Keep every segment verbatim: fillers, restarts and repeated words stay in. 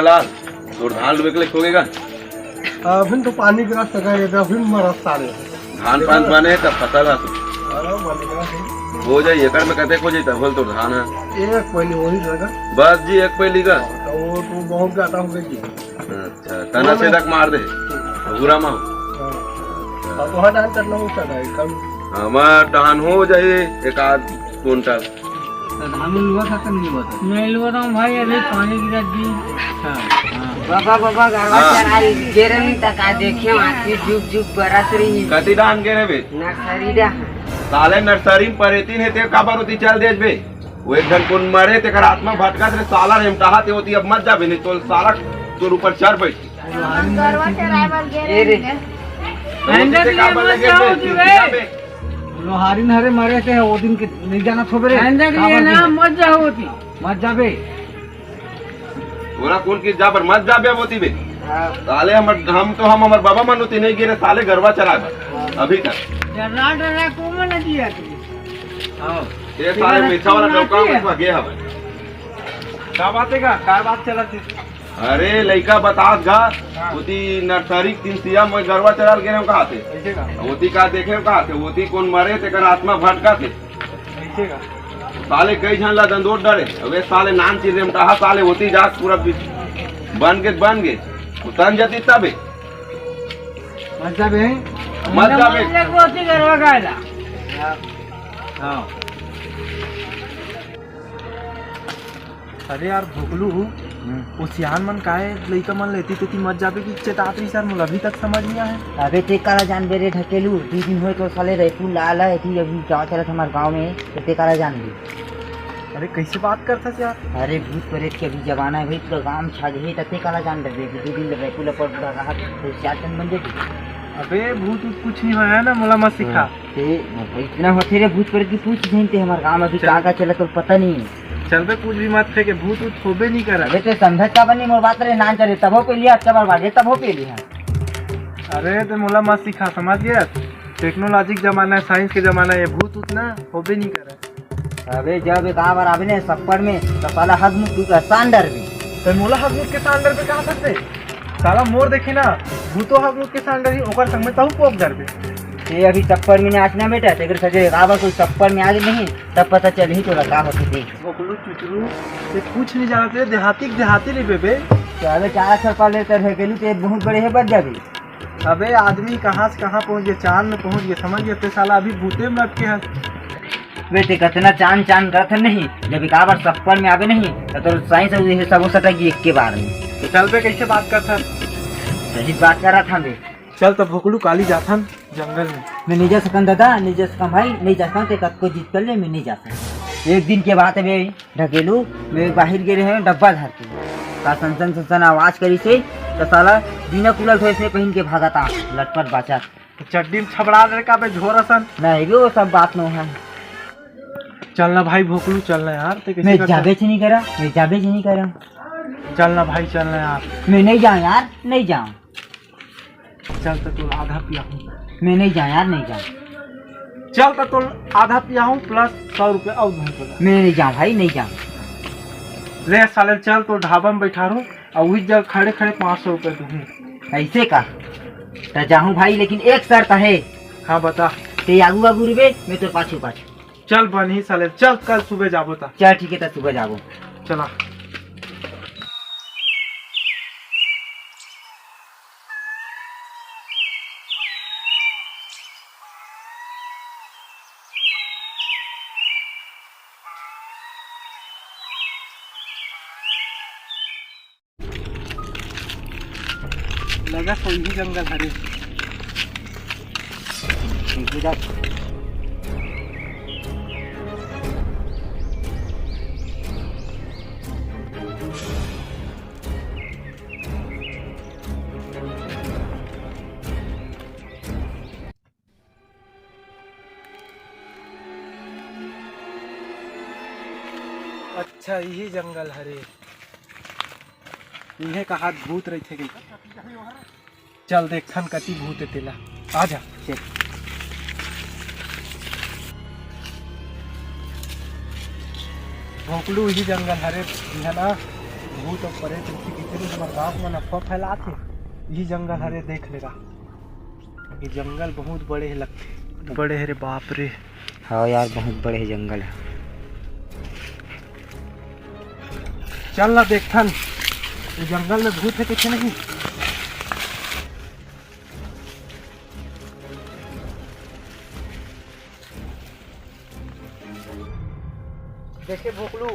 लाल, तोर धान लुए के लइक होगे गा? अभी तो पानी गिरा सका है, अभी मरत सारे। धान पान बने तब फसल ह। हाँ, बने गा। हो जाई, एकड़ में कतेक हो जाई तब होल तोर धान ह? एक पहली वही रहेगा। बस जी, एक पहली का। तो वो तो बहुत ज्यादा हो गई जी। अच्छा, तना छेदक मार दे। भूरा मा। हाँ। अब वहाँ धान करना हो सकता है, कम। हमार धान हो जाई एक आध कुंटल। तो धान लुआ था कि नहीं लुआ था? नहीं लुआ था भाई, अभी पानी गिरा दी। अच्छा, हाँ। बाबा, बाबा, गरवा हाँ। चराई गेरे नहीं तक आ देखे, आँखी जुग जुग बरस रही। कति डाहन गेरे बे? नर्सरी डाहन। साले नर्सरी में परेतीन हे, ते काबर ओती चल देस बे? वो एक झन कोन मरे, तेकर आत्मा भटकत रे, साला रेमटाहा ते ओती अब मत जाबे, नहीं तो साला तोर ऊपर चढ़ बैठ। गरवा चराए बर गे ए रे। रहिन। तो ओती ते काबर लगे बे? तू जाबे। लोहारिन हरे मरे से ओ दिन के नहीं जाना थोबे रे। आइंदा के लिए ना, मत जाओ ओती। मत जाबे। तोरा कोन के जा बर मत जाबे ओती बे। हाँ। साले हमर, हम तो हम हमर बाबा मन ओती नहीं गिरे साले गरवा चराए बर। अभी तक। डरा डरा को मन दिया तू। हाँ। ये साले मेछा वाला डौका में गे हवे। का बात है का? का बात चलत है? अरे लइका बतात गा, हाँ। ओती नर्सरी के तीन सिया में गरवा चराल गे रहे कहा थे। कैसे का? ओती का देखे कहा थे, ओती कोन मरे तेकर आत्मा भटका थे। कैसे का? साले कई झन ला दंदोत डरे, अबे साले नान चीज रेमटाहा साले ओती जात पूरा बि-, बन गे, बन गे, उतन जाती तबे। मत जाबे। मत जाबे। मत जाबे। हाँ। अरे यार भोकलू, हम्म। वो सियान मन काहे लइका मन लेती तेती मत जाबे कि चेतात रही सर, मोला अभी तक समझ नहीं आया। अबे ते काला जानबे रे ढकेलू, दू दिन होए तो साले रैपुर ला आला है, अभी गाँव चलत हमार गाँव में, तो ते काला जानबे। अरे कैसे बात करथस यार? अरे भूत प्रेत के अभी जमाना है भाई, पूरा गाँव में छा गई है, तो ते काला जानबे कि दू दिन ले रैपुर ला पड़ रहा, तो चार दिन बन जाती। अबे भूत वूत कुछ नहीं होया ना, मोला मत सिखा। हाँ। ते इतना होथे रे भूत प्रेत की पूछ झन ते हमार गाँव में अभी चल। का का चलत तो पता नहीं। चल बे, कुछ भी मत फेंके, भूत वूत होबे नहीं करे। अबे ते समझत का बनी मोर बात रे, नान चले तभो पे लिया, अतका बार बाजे तभो पे लिया। अरे ते मोला मत सिखा, समझ गया? टेक्नोलॉजी के जमाना है, साइंस के जमाना है, ये भूत वूत ना होबे नहीं करे। अबे जब एक आवर आबे ने सप्पड़ में, तो साला हग मुख के सान डरबे। ते मोला हग मुख के सान डरबे कहा सकते? साला मोर देखे ना, भूतो हग मुख के सान डरही, ओकर संग में तहु पोक डरबे। ये अभी सप्पड़ में नाचना बेटा, तेकर सजे एक आवर कोई सप्पड़ में आगे नहीं, तब पता चलही तोला का होथे देख। भोकलू चुचरू, ते कुछ नहीं जानत रे, देहाती के देहाती नहीं बेबे। तो अबे चार अक्षर पढ़ लेते रह गेलू, तो ये बहुत बड़े है बन जाबे। अबे आदमी कहाँ से कहाँ पहुँच गया, चांद में पहुँच गया, समझ गया, ते साला अभी भूते में अटके है। बे ते कतना चांद चांद करत है नहीं, जब एक आवर सप्पड़ में आबे नहीं, तो तोर साइंस अउ ये सब हो सकेगी एक के बार में। तो चल बे, कैसे बात करत है? सही बात कर रहा था बे। चल तो भोकलू काली जाथन जंगल में। मैं नहीं जा सकन दादा, नहीं जा सकन भाई, नहीं जा सकन, ते कतको जिद कर ले, मैं नहीं जा सकन। एक दिन के बात है बे, ढकेलू, मैं बाहर गे रहे डब्बा धर के। का सन सन सन सन आवाज करी से, त साला बिना कूलर धोए से पहन के भागत आ, लटपट बाचत। चड्डी में छबड़ा दे का बे झोर असन। नहीं बे, वो सब बात नो है। चल ना भाई भोकलू, चल ना यार, ते कैसे मैं करता? जाबे च नहीं करा, मैं जाबे च नहीं करा। चल ना भाई, चल ना यार। मैं नहीं जाऊँ यार, नहीं जाऊँ। चल तो तोला आधा पियाहूँ। मैं नहीं जाऊँ यार, नहीं जाऊँ। चल तो तोला आधा पियाहूँ plus सौ रुपये अउ दूँ तोला। मैं नहीं जाऊँ भाई, नहीं जाऊँ। ले साले चल, तोला ढाबा में बैठा रहूँ अउ उही जगह खड़े खड़े पाँच सौ रुपये दूँ। ऐसे का? तो जाऊँ भाई, लेकिन एक शर्त है। हाँ बता। ते आगू आगू रहिबे, मैं तोर पाछू पाछू। चल बनही साले, चल कल सुबह जाबो ता। चल ठीक है, ता सुबह जाबो। चला। लगा तो इही जंगल हरे। ठीक है, जा। अच्छा, इही जंगल हरे। इहे कहात भूत रहिथे के। चल देखथन कति भूत हे तेला। आ जा। चल। भोकलू इही जंगल हरे, इहाँ ना भूत अउ परेत जइसे कहिथे, हमर गाँव मन अफवाह फैलात हे। इही जंगल हरे, देख लेगा। ये जंगल बहुत बड़े हे लगथे। बड़े हे रे बाप रे। हाँ यार, बहुत बड़े हे जंगल ह। चल ना देखथन, ये जंगल में भूत हे कहिथे नहीं। देखे भोकलू,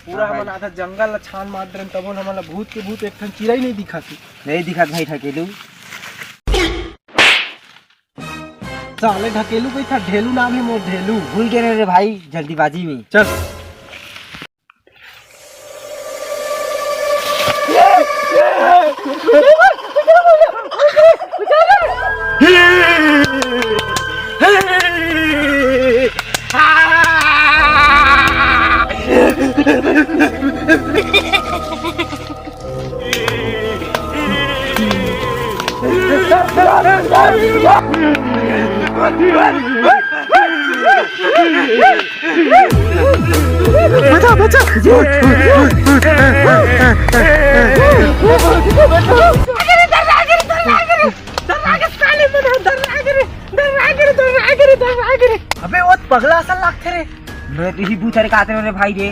पूरा हाँ भाई। हमन आधा जंगल ला छान मार दे रहेन, तभो हमन ला भूत के भूत एक ठन चिरई नहीं दिखत हे। नहीं दिखत भाई ढकेलू। साले ढकेलू कहिथे, ढेलू नाम हे मोर, ढेलू। भूल गे रे भाई, जल्दीबाजी में। चल। बचा, बचा। अबे वो पगला असन लागथे रे। मैं तो इही भूत हरे कहत रहेंव रे भाई रे।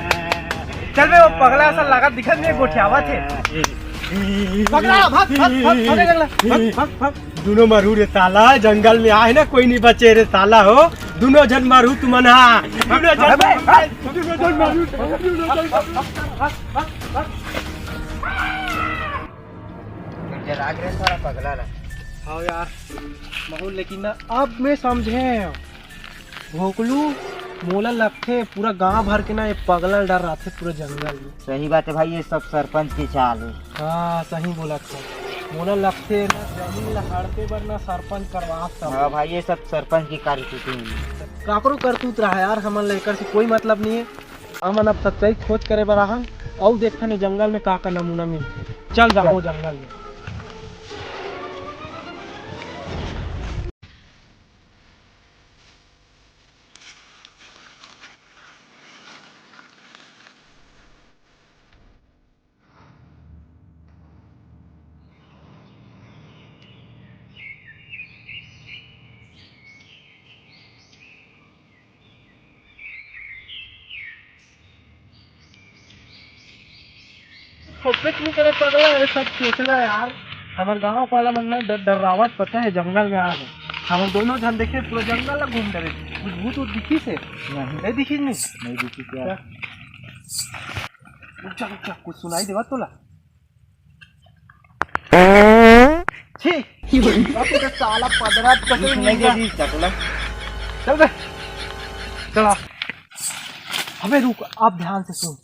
चल बे, वो पगला असन लागत दिखत नहीं, गोठियावत हे। पगला, भाग, भाग, भाग, भाग, भाग, भाग, भाग। दुनों मरहू रे साला, जंगल में आहे ना, कोई नहीं बचे रे साला हो। दुनों झन मरहू तुमन हा। दुनों झन अबे, मरहू, दुनों झन मरहू, दुनों झन मरहू। डरा गे रे साला पगला ला। हाँ यार, महूँ लेकिन ना, अब मैं समझेंव। भोकलू, मोला लगथे पूरा गांव भर के ना ये पगला डराथे पूरा जंगल में। सही बात हे भाई, ये सब सरपंच के चाल हे। हाँ, सही बोलत हस। मोला लगथे ना जमीन ला हड़पे बर ना सरपंच करवात सब। हाँ भाई, ये सब सरपंच के करतूत हे। काकरो करतूत रहा यार, हमन ला एकर से कोई मतलब नहीं हे। हमन अब सच्चाई खोज करे बर आहन, अउ देखथन ये जंगल में का का नमूना मिलथे। चल जाबो जंगल में। होबेच नहीं करे पगला, ये सब सोचला यार। हमर गांव वाला मन ना डर, डरावत पता है, जंगल में आ गए। हमन दोनों झन देखे, पूरा जंगल ला घूम डरे। कुछ भूत उत दिखिस हे? नहीं। नहीं दिखिस नहीं? नहीं दिखिस यार। रुक जा, रुक जा, कुछ सुनाई देवत तोला? छी! बापू के साला पदरा कसम नहीं दे दी, चकला। चल बे। चला। अबे रुक, अब ध्यान से सुन।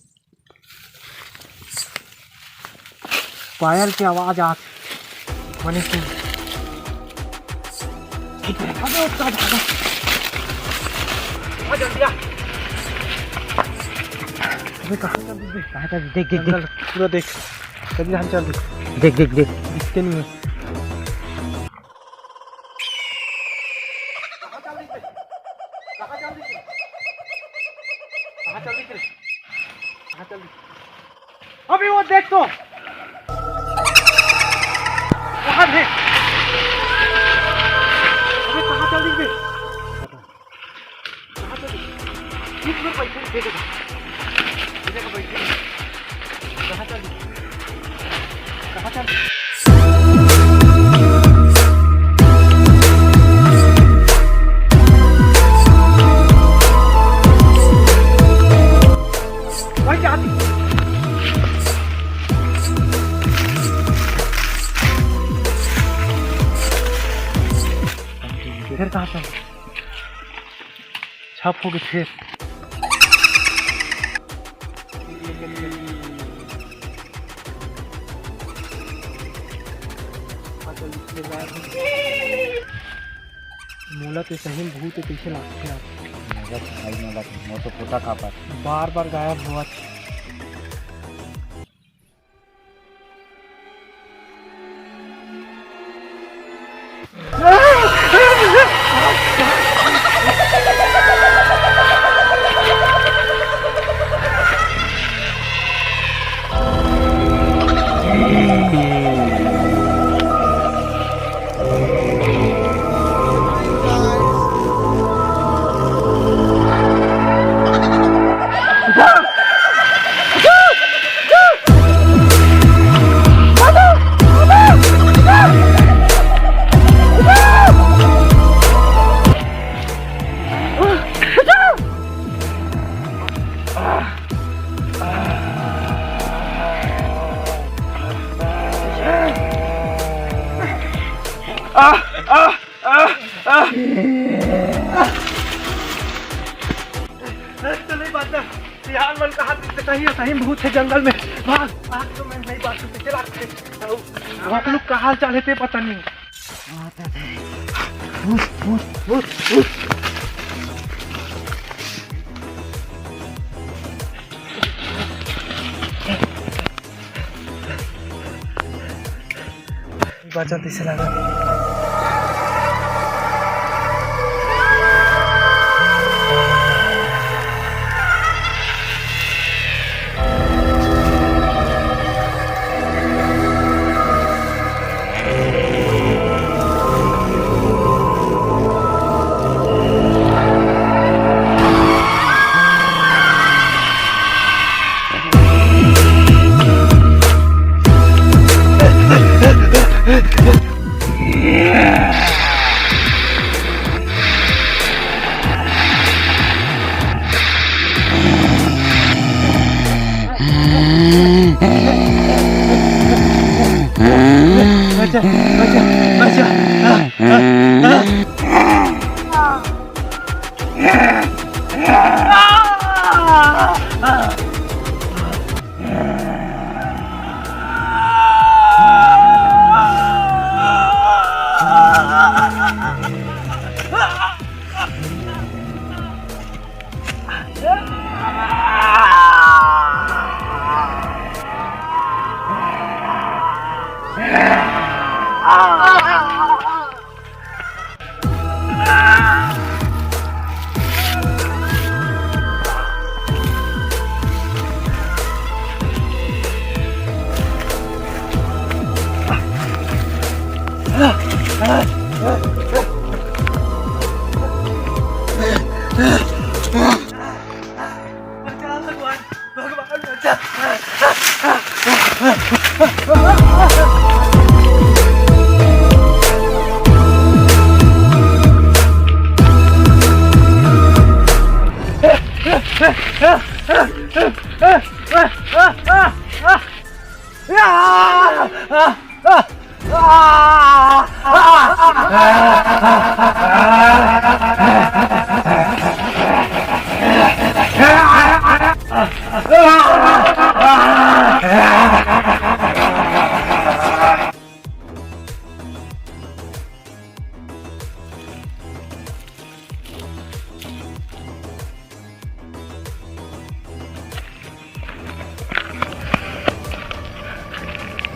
पायल के आवाज आत। मने सुन। अबे, उसका भागा। आ, जल्दी आ। अबे, कहाँ चल दिस बे? कहाँ चल दिस? देख, देख, देख। जंगल, पूरा देख। जल्दी, हम चल दिस। देख, देख, देख। दिखते नहीं है। कहाँ चल दिस? अबे वो देख तो। कहाँ थे? अबे कहाँ चल दिस बे? कहाँ चल दिस? बीच में बैठे थे देखो। ये देखो बैठे। कहाँ चल दिस? कहाँ चल दिस? भाई, क्या थी? फिर कहाँ से? छप हो गई फिर। मोला तो सही में भूत कइसे लागथे यार। मोला तो भाई, मोला तो, मोर तो पोता कांपत। बार बार गायब होवत। आह, आह, आह, आह। तो नहीं बात ना। यार, मन कहा सही है, सही में भूत है जंगल में। भाग, भाग तो मैं नहीं बात सुनते। चला, वो लोग का हाल चाल है, ते पता नहीं। बाचा तैसे लगा।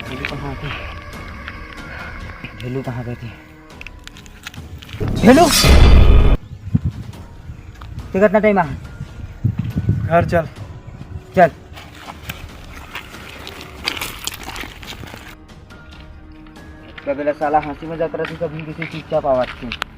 भेलू कहाँ गए थे? भेलू कहाँ गए थे? भेलू, ते कतना टाइम आ? घर चल। चल। कबे ले साला हंसी मजाक करत हे, कभी किसी चुपचाप आवत हे।